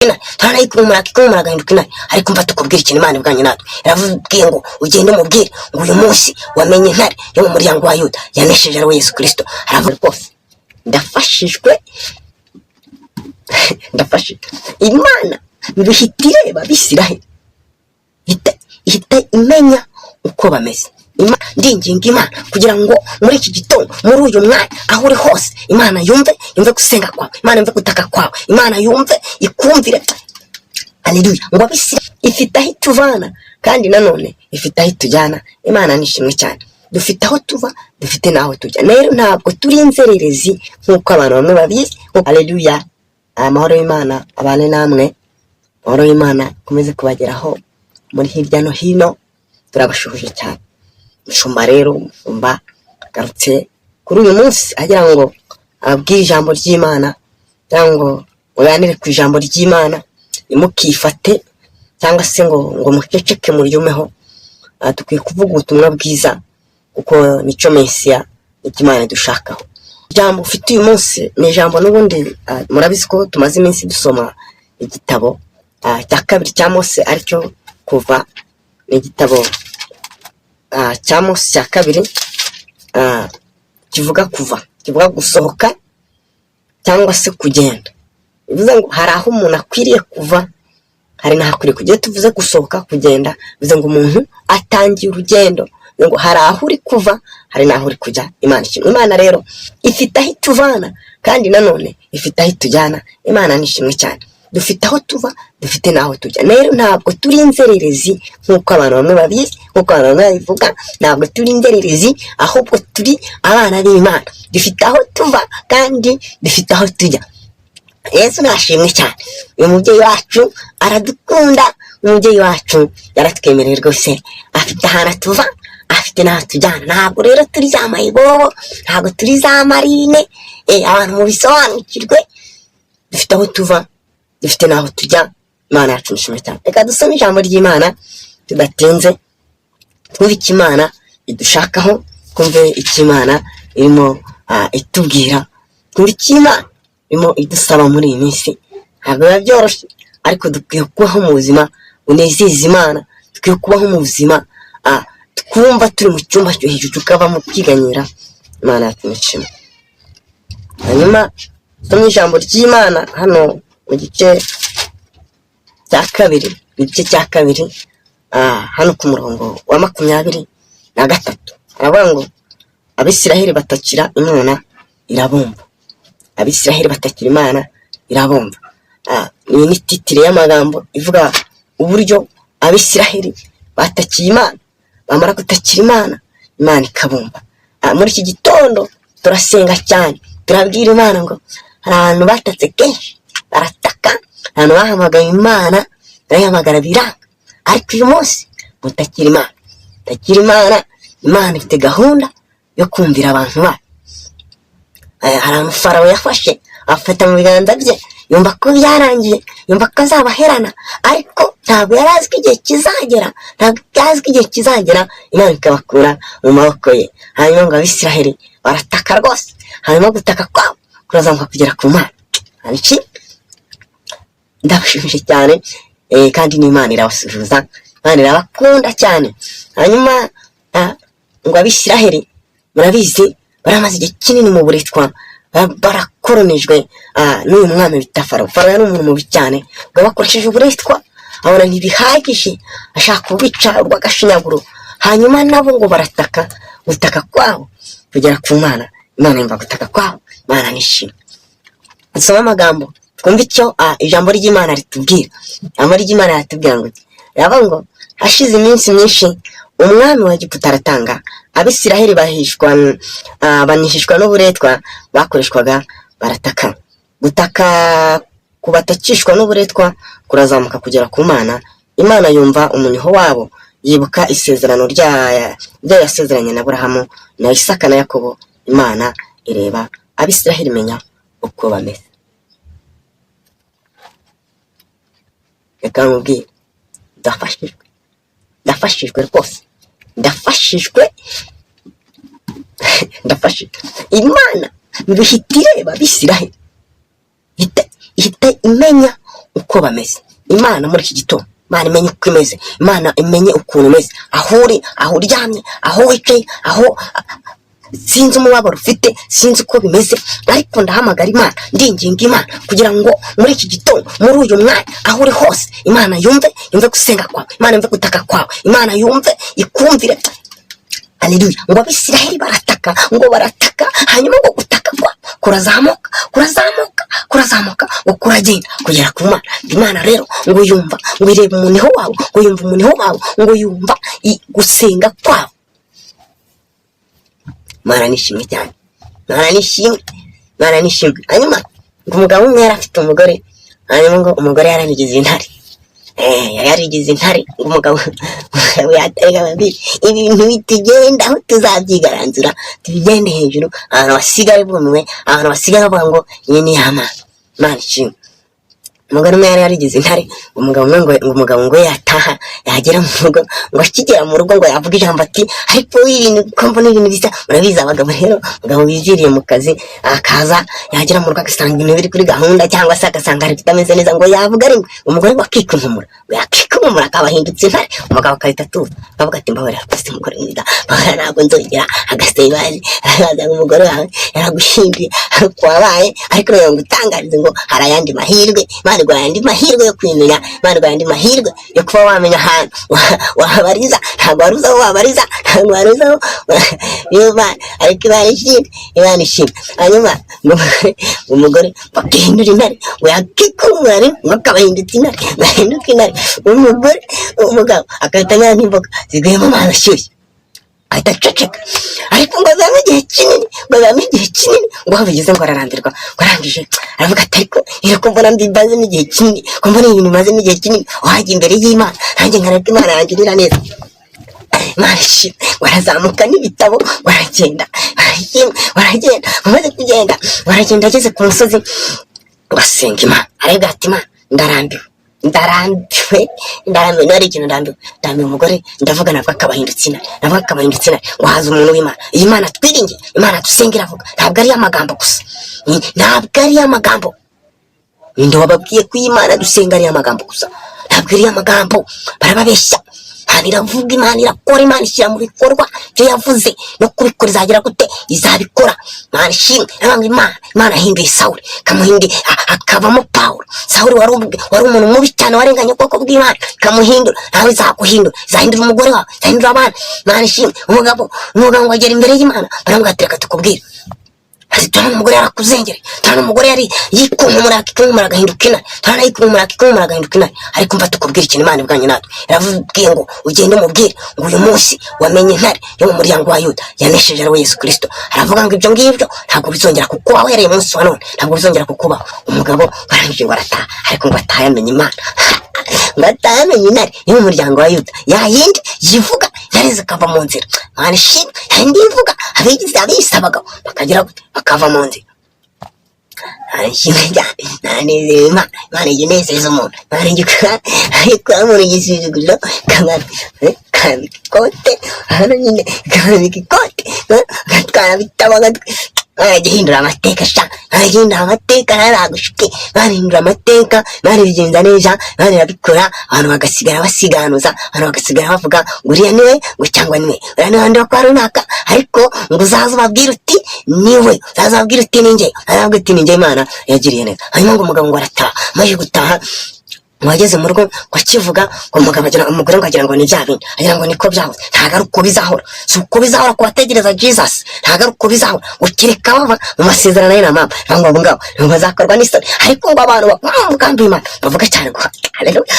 Intare turanayikumura, akikumura agahinduka intare. Ariko mva tukubwira ikintu Imana ibwanye natwe iravubwiye ngo ugende umubwire ngo uyu munsi wamenye intare yo mu muryango wa Yuda yanesheje, ari we Yesu Kirisito. Aravuga rwose, ndafashijwe, ndafashijwe. Imana ngo ihita ireba Abisiraheli, ihita imenya uko bameze. Ndinginga Imana kugira ngo muri iki gitondo, muri uyu mwanya, aho uri hose, Imana yumve, yumve gusenga kwawe, Imana yumve gutaka kwawe, Imana yumve, ikumvire. Haleluya! Ngo Abisiraheli, ifite aho ituvana kandi nanone ifite aho itujyana. Imana ni ishimwe cyane. Dufite aho tuva, dufite n'aho tujya. Rero ntabwo turi inzererezi nk'uko abantu bamwe babizi. Haleluya! Amahoro y'Imana abane namwe, amahoro y'Imana akomeze kubageraho muri hirya no hino. Turabashuhuje cyane. Umushumba rero, umushumba agarutse kuri uyu munsi agira ngo ababwire ijambo ry'Imana, kugira ngo muganire ku ijambo ry'Imana. Ntimukifate cyangwa se ngo muceceke muryumeho. Dukwiye kuvuga ubutumwa bwiza kuko nicyo Mesiya, nicyo Imana idushakaho. Ijambo ufite uyu munsi ni ijambo n'ubundi, murabizi ko tumaze iminsi dusoma igitabo cya kabiri cya Mose, aricyo Kuva. Ni igitabo cya Mose cya kabiri, kivuga kuva, kivuga gusohoka cyangwa se kugenda. Bivuze ngo hari aho umuntu akwiriye kuva, hari n'aho akwiriye kujya. Iyo tuvuze gusohoka, kugenda, bivuze ngo umuntu atangiye urugendo. Bivuze ngo hari aho uri kuva, hari n'aho uri kujya. Imana ishimwe. Imana rero ifite aho ituvana kandi nanone ifite aho itujyana. Imana ni ishimwe cyane. Dufite aho tuva, dufite n'aho tujya. Rero ntabwo turi inzererezi nk'uko abantu bamwe babizi, nk'uko abantu bamwe babivuga. Ntabwo turi inzererezi, ahubwo turi abana b'Imana. Dufite aho tuva kandi dufite aho tujya. Yesu nashimwe cyane. Uyu mubyeyi wacu aradukunda, umubyeyi wacu yaratwemereye rwose. Afite ahantu atuva, afite n'aho atujyana. Ntabwo rero turi za mayibobo, ntabwo turi za marine. Abantu mubisobanukirwe, dufite aho tuva, dufite n'aho tujya. Imana yacu nishimwe cyane. Reka dusome ijambo ry'Imana tudatinze, twumve icyo Imana idushakaho, twumve icyo Imana irimo itubwira, twumve icyo Imana irimo idusaba muri iyi minsi. Ntabwo biba byoroshye, ariko dukwiye kubaho mu buzima bunezeza Imana. Dukwiye kubaho mu buzima twumva turi mu cyumba cyo hejuru, tukavamo kwiganyira. Imana yacu nishimwe. Hanyuma dusome ijambo ry'Imana hano mu gice cya kabiri, mu gice cya kabiri, hano ku murongo wa 23, aravuga ngo Abisiraheli batakira Imana irabumva. Abisiraheli batakira Imana irabumva. Iyi ni titre y'amagambo ivuga uburyo Abisiraheli batakiye Imana, bamara gutakira Imana, Imana ikabumva. Muri iki gitondo turasenga cyane, turabwira Imana ngo hari abantu batatse kenshi, barataka, abantu bahamagaye Imana, barayihamagara biranga, ariko uyu munsi mutakira Imana, mutakira Imana. Imana ifite gahunda yo kumvira abantu bayo. Hari ahantu Farawo yafashe, afata mu biganza bye, yumva ko byarangiye, yumva ko azabaherana, ariko ntabwo yari azi ko igihe kizagera, ntabwo yari azi ko igihe kizagera Imana ikabakura mu maboko ye. Hanyuma ngo Abisiraheli barataka rwose, hanyuma gutaka kwabo kurazamuka kugera ku Mana. Iki ndabashimije cyane, kandi n'Imana irabasuhuza, Imana irabakunda cyane. Hanyuma ngo Abisiraheli, murabizi, baramaze igihe kinini mu buretwa, barakoronijwe n'uyu mwami bita Farawo. Farawo yari umuntu mubi cyane, ngo bakoresheje uburetwa, abona ntibihagije, ashaka kubica urw'agashinyaguro. Hanyuma nabo ngo barataka, gutaka kwabo kugera ku Mana, Imana yumva gutaka kwabo. Imana nishimwe. Dusome amagambo, twumve icyo ijambo ry'Imana ritubwira. Ijambo ry'Imana riratubwira ngo, riravuga ngo hashize iminsi myinshi umwami wa Egiputa aratanga, Abisiraheli bahishwa, banihishwa n'uburetwa bakoreshwaga, barataka. Gutaka kubatakishwa n'uburetwa kurazamuka kugera ku Mana. Imana yumva umuniho wabo, yibuka isezerano ryayo yasezeranye na Aburahamu na Isaka na Yakobo. Imana ireba Abisiraheli, imenya uko bameze. Reka nkubwire, ndafashijwe, ndafashijwe rwose, ndafashijwe, ndafashijwe. Imana ngo ihita ireba Abisiraheli, ihita imenya uko bameze. Imana muri iki gitondo, Imana imenye uko imeze, Imana imenye ukuntu umeze, aho uri, aho uryamye, aho wicaye, aho sinzi umubabaro ufite, sinzi uko bimeze, ariko ndahamagara Imana, ndinginga Imana kugira ngo muri iki gitondo, muri uyu mwanya, aho uri hose, Imana yumve, yumve gusenga kwawe, Imana yumve gutaka kwawe, Imana yumve, ikumvire. Haleluya! Ngo Abisiraheli barataka, ngo barataka, hanyuma ngo gutaka kwabo kurazamuka, kurazamuka, kurazamuka, ngo kuragenda kugera ku Mana. Imana rero ngo yumva, ngo ireba umuniho wabo, ngo yumva umuniho wabo, ngo yumva gusenga kwabo. Imana nishimwe cyane, Imana nishimwe, Imana nishimwe. Hanyuma ngo umugabo umwe yari afite umugore, hanyuma ngo umugore yararigize intare. Yari yarigize intare. Ngo umugabo yatarega ababwira ibintu bitugendaho, tuzabyigaranzura tubigende hejuru, abantu basigare bumiwe, abantu basigare bavuga ngo iyi ni ya Mana. Imana ishimwe. Umugore umwe yari yarigize intare. Umugabo umwe ngo umugabo ngo yataha, yagera mu rugo, ngo akigera mu rugo ngo yavuga ijambo ati: "Ariko ibintu ko mbona ibintu bisa." Murabizi abagabo rero, umugabo wiziriye mu kazi akaza, yagera mu rugo agasanga ibintu biri kuri gahunda, cyangwa se agasanga hari ibitameze neza, ngo yavuga rimwe, umugore ngo akikunkumura, ngo yakikunkumura akaba ahindutse intare. Umugabo agahita atuza, akavuga ati: "Mbabarira rwose, umugore mwiza, mbabarira, ntabwo nzongera." Agasaba imbabazi, araza ngo umugore wawe yaragushingiye ariko wabaye, ariko rero ngo utangarize ngo hari ayandi mahirwe. Imana iguha ayandi mahirwe yo kwimenya, Imana iguha ayandi mahirwe yo kuba wamenya ahantu wabariza. Ntabwo wari uzi aho wabariza, ntabwo wari uzi aho niyo Mana, ariko Imana ishimwe, Imana ishimwe. Hanyuma ngo umugore bakihindura intare, ngo yakikumura rimwe ngo akaba ahindutse intare, ngo ahinduke intare, umugore, umugabo agahita amera nk'imboga ziguye mu mazi ashyushye, ahita aceceka. Ariko ngo azame igihe kinini, ngo azame igihe kinini, ngo aho bigeze ngo ararambirwa, ngo arangije aravuga ati: "Ariko iyo ko mbona mbimazemo igihe kinini, ko mbona ibintu bimazemo igihe kinini, wajya imbere y'Imana nanjye nkareka Imana yangirira neza." Imana ishimwe. Barazamuka n'ibitabo, baragenda, baragenda, baragenda. Bamaze kugenda, baragenda, ageze ku musozi basenga Imana, arabwira ati: "Imana, ndarambiwe, ndarambiwe, ndarambiwe, niba ari ikintu ndambiwe, ndambiwe umugore. Ndavuga nabwo akabahindutse intare, nabwo akabahindutse intare." Ngo haza umuntu w'Imana. Iyi Mana twiringiye, Imana dusenga iravuga, ntabwo ari iy'amagambo gusa, ntabwo ari iy'amagambo. Ninde wababwiye ko iyi Mana dusenga ari iy'amagambo gusa? Ntabwo ari iy'amagambo, barababeshya. Imana iravuga, Imana irakora, Imana ishyira mu bikorwa ibyo yavuze, no kubikora izagira gute? Izabikora. Imana ishimwe. Aravuga ngo Imana yahinduye Sawuli, ikamuhinduye akavamo Pawulo. Sawuli wari umuntu mubi cyane, warenganye ubwoko bw'Imana, ikamuhindura. Nawe izaguhindura, izahindura umugore wawe, izahindura abana. Imana ishimwe. Umugabo ngo agera imbere y'Imana, baramubwira ati: "Reka tukubwire," ati: "Turabona umugore yarakuzengereye, turabona umugore yari yikunkumura, akikunkumura agahinduka intare, turabona yikunkumura, akikunkumura agahinduka intare. Ariko mva tukubwire ikintu Imana ivuganye natwe. Iravubwiye ngo ugende umubwire ngo uyu munsi wamenye intare yo mu muryango wa Yuda yanesheje, ari we Yesu Kirisito. Aravuga ngo ibyo ngibyo ntabwo bizongera kukubaho, uhereye umunsi wa none ntabwo bizongera kukubaho." Umugabo barangije ngo arataha, ariko ngo ataha yamenye Imana, ngo ataha yamenye intare yo mu muryango wa Yuda, ya yindi yivuga intare zikava mu nzira. Imana ishimwe. Yindi ivuga abigize abise abagabo bakagira gute? Bakava mu nzira. Imana ishimwe cyane. Nanezerewe. Imana ijya inezeza umuntu. Imana ijya ikura umuntu igisuzuguriro, ikambika ikote hano nyine, ikambika ikote, agatwara bitabo. Imana ijya ihindura amateka sha, Imana ijya ihindura amateka, ntazagushuke. Imana ihindura amateka, Imana ibigenza neza, Imana irabikora, abantu bagasigara basiganuza, abantu bagasigara bavuga ngo uriya niwe, ngo cyangwa niwe, uriya niwe wandi wa kwa runaka. Ariko ngo uzaze ubabwire uti niwe, uzaze ubabwire uti ni njye, uzaze uti ni njye Imana yagiriye neza. Hanyuma ngo umugabo ngo arataha, amaze gutaha ngo ageze mu rugo, ngo akivuga, ngo umugabo agira, umugore ngo agira ngo ni bya bindi, agira ngo niko byahoze. Ntabwo ari uko bizahora, si uko bizahora ku bategereza Jesus, ntabwo ari uko bizahora, ngo kereka bava mu masezerano ye na mama, ngo abo ngabo ngo bazakorwa n'isoni. Ariko ngo abantu bakora umugambi w'Imana bavuga cyane ngo haleluya.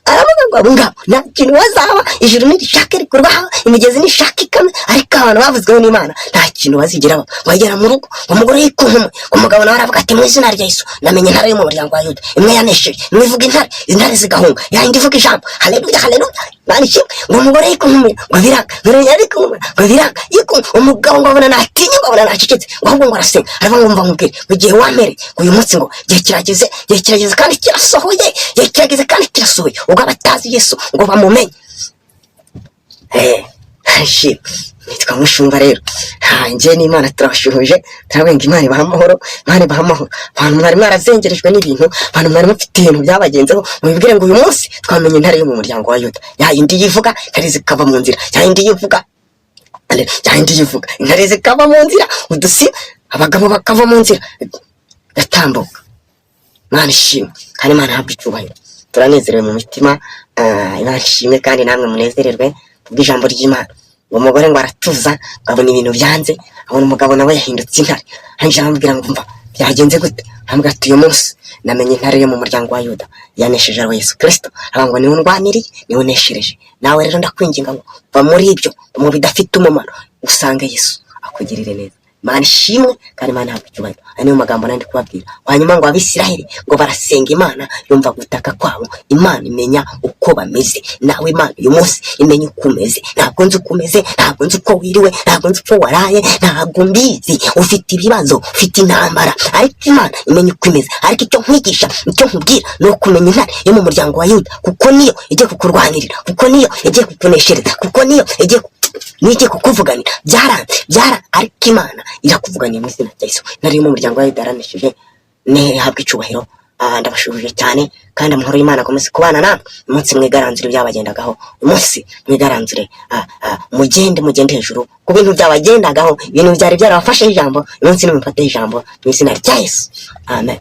Aravuga ngo abo ngabo nta kintu bazaba. Ijuru nirishaka rikurwaho, imigezi nishaka ikame, ariko abantu bavuzweho n'Imana nta kintu bazigera baba. Ngo agera mu rugo, ngo umugore yikunkumwe, umugabo nawe aravuga ati: "Mu izina rya Yesu, namenye intare yo mu muryango wa Yuda, imwe yanesheje, imwe ivuga intare, intare zigahunga, yayindi ivuga ijambo." Haleluya, haleluya, Imana ishimwe. Ngo umugore yikunkumwe, ngo biranga, ngo yarikunkumwe, ngo biranga yikunkumwe. Umugabo ngo abona natinye, ngo abona nacecetse, ngo ahubwo ngo arasenga, aravuga ngo: "Mva nkubwire," ngo igihe wampereye, ngo uyu munsi, ngo igihe kirageze, igihe kirageze kandi kirasohoye, igihe kirageze kandi kirasohoye, ubwo abatazi Yesu ngo bamumenye. Shimwe. Nitwa Mushumba rero. Njye n'Imana turabashuhuje, turababwira ngo Imana ibahe amahoro, Imana ibahe amahoro. Abantu mwari mwarazengerejwe n'ibintu, abantu mwari mufite ibintu byabagenzeho, mubibwire ngo uyu munsi twamenye intare yo mu muryango wa Yuda, ya yindi yivuga intare zikava mu nzira, ya yindi yivuga, ya yindi yivuga intare zikava mu nzira, udusi abagabo bakava mu nzira gatambuka. Imana ishimwe kandi Imana ihabwe icyubahiro. Turanezerewe mu mitima. Imana ishimwe kandi namwe munezererwe kubw'ijambo ry'Imana. Uwo mugore ngo aratuza, ngo abona ibintu byanze, abona umugabo nawe yahindutse intare. Arangije aramubwira ngo: "Mva, byagenze gute?" Aramubwira ati: "Uyu munsi namenye intare yo mu muryango wa Yuda yanesheje, ari we Yesu Kirisito." Aravuga ngo: "Niwe undwaniriye, niwe uneshereje." Nawe rero ndakwinginga ngo va muri ibyo, mu bidafite umumaro, usange Yesu akugirire neza. Imana ishimwe kandi Imana ihabwe icyubahiro. Aya niyo magambo nandi kubabwira. Hanyuma ngo Abisiraheli ngo barasenga, Imana yumva gutaka kwabo, Imana imenya uko bameze. Nawe Imana uyu munsi imenya uko umeze. Ntabwo nzi uko umeze, ntabwo nzi uko wiriwe, ntabwo nzi uko waraye, ntabwo mbizi. Ufite ibibazo, ufite intambara, ariko Imana imenya uko imeze. Ariko icyo nkwigisha, icyo nkubwira, ni ukumenya intare yo mu muryango wa Yuda, kuko niyo igiye kukurwanirira, kuko niyo igiye kukuneshereza, kuko niyo igiye kukuvuganira. Byaranze, byara, ariko Imana irakuvuganiye mu izina rya Yesu. Intare yo mu muryango wa Yuda yaranesheje, ntihabwe icyubahiro. Ndabashuhuje cyane kandi amahoro y'Imana akomeze kubana namwe. Umunsi mwigaranzure byabagendagaho, umunsi mwigaranzure, mugende, mugende hejuru ku bintu byabagendagaho, ibintu byari byarabafashe ijambo. Umunsi nimufate ijambo mu izina rya Yesu, amen.